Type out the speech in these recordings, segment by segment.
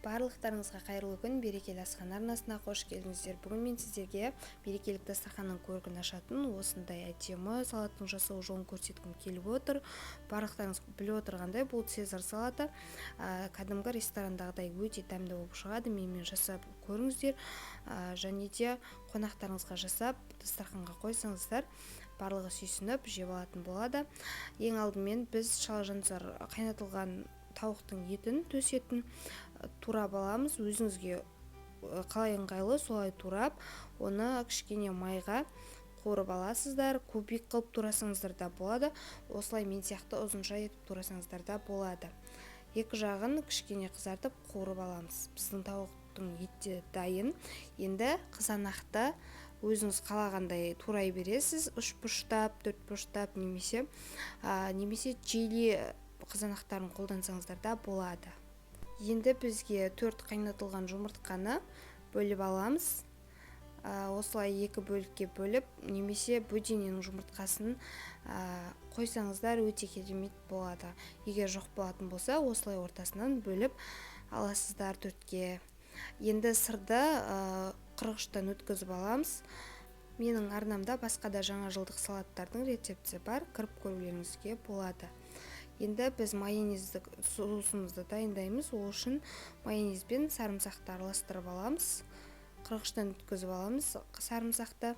Барлықтарыңызға қайырлы күн! Берекелі асхана арнасына қош келдіңіздер! Бүгін мен сіздерге мерекелік дастарханның көркін ашатын осындай әдемі салаттың жасау жолын көрсеткім келіп отыр. Барлықтарыңыз біліп отырғандай, бұл цезарь салаты кәдімгі ресторандағыдай өте дәмді болып шығады. Менімен жасап көріңіздер және де қонақтарыңызға жасап, дастарханға қойсаңыздар, барлығы сүйсініп жеп алатын болады. Ең алдымен біз шалажансар қайнатылған тауықтың етін, төс етін турап аламыз. Өзіңізге қалай ыңғайлы, солай турап, оны кішкене майға қуырып аласыздар. Кубик қылып турасаңыздар да болады, осылай мен сияқты ұзынша етіп турасаңыздар да болады. Екі жағын кішкене қызартып, қуырып аламыз. Біздің тауықтың еті дайын. Енді қызанақты өзіңіз қалағандай турай бересіз: үш бұрыштап, төрт бұрыштап немесе чили қызанақтарын қолдансаңыздар да болады. Енді бізге төрт қайнатылған жұмыртқаны бөліп аламыз. Осылай екі бөлікке бөліп немесе бөдененің жұмыртқасын қойсаңыздар, өте керемет болады. Егер жоқ болатын болса, осылай ортасынан бөліп аласыздар төртке. Енді сырды қырғыштан өткізіп аламыз. Менің арнамда басқа да жаңа жылдық салаттардың рецептісі бар, кіріп көрулеріңізге болады. Енді біз майонездік соусымызды дайындаймыз. Ол үшін майонез бен сарымсақты араластырып аламыз. Қырғыштан өткізіп аламыз сарымсақты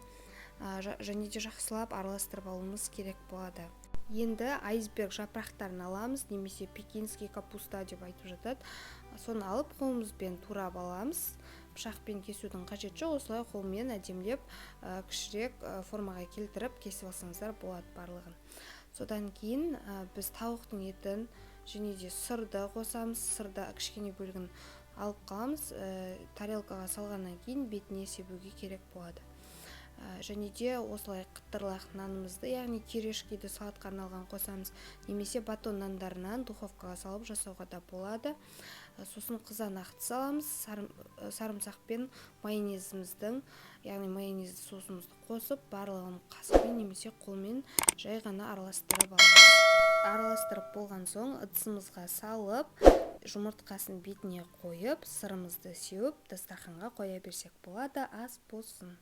және де жақсылап араластырып алуымыз керек болады. Енді айсберг жапырақтарын аламыз немесе пекинский капуста деп айтып жатады. Соны алып, қолымызбен турап аламыз. Пышақпен кесудің қажеті жоқ, осылай қолмен әдемілеп, кішірек формаға келтіріп кесіп алсаңыздар болады барлығын. Содан кейін біз тауықтың етін және де сырды қосамыз. Сырды кішкене бөлігін алып қаламыз, тарелкаға салғаннан кейін бетіне себуге керек болады. Және де осылай қытырлақ нанымызды, яғни кириешкиді салатқа арналған қосамыз немесе батон нандарынан духовкаға салып жасауға да болады. Сосын қызанақты саламыз. Сарымсақ пен майонезіміздің, яғни майонезді соусымызды қосып, барлығын қасықпен немесе қолмен жай ғана араластырып аламыз. Араластырып болған соң, ыдысымызға салып, жұмыртқасын бетіне қойып, сырымызды сеуіп, дастарханға қоя берсек болады. Ас болсын!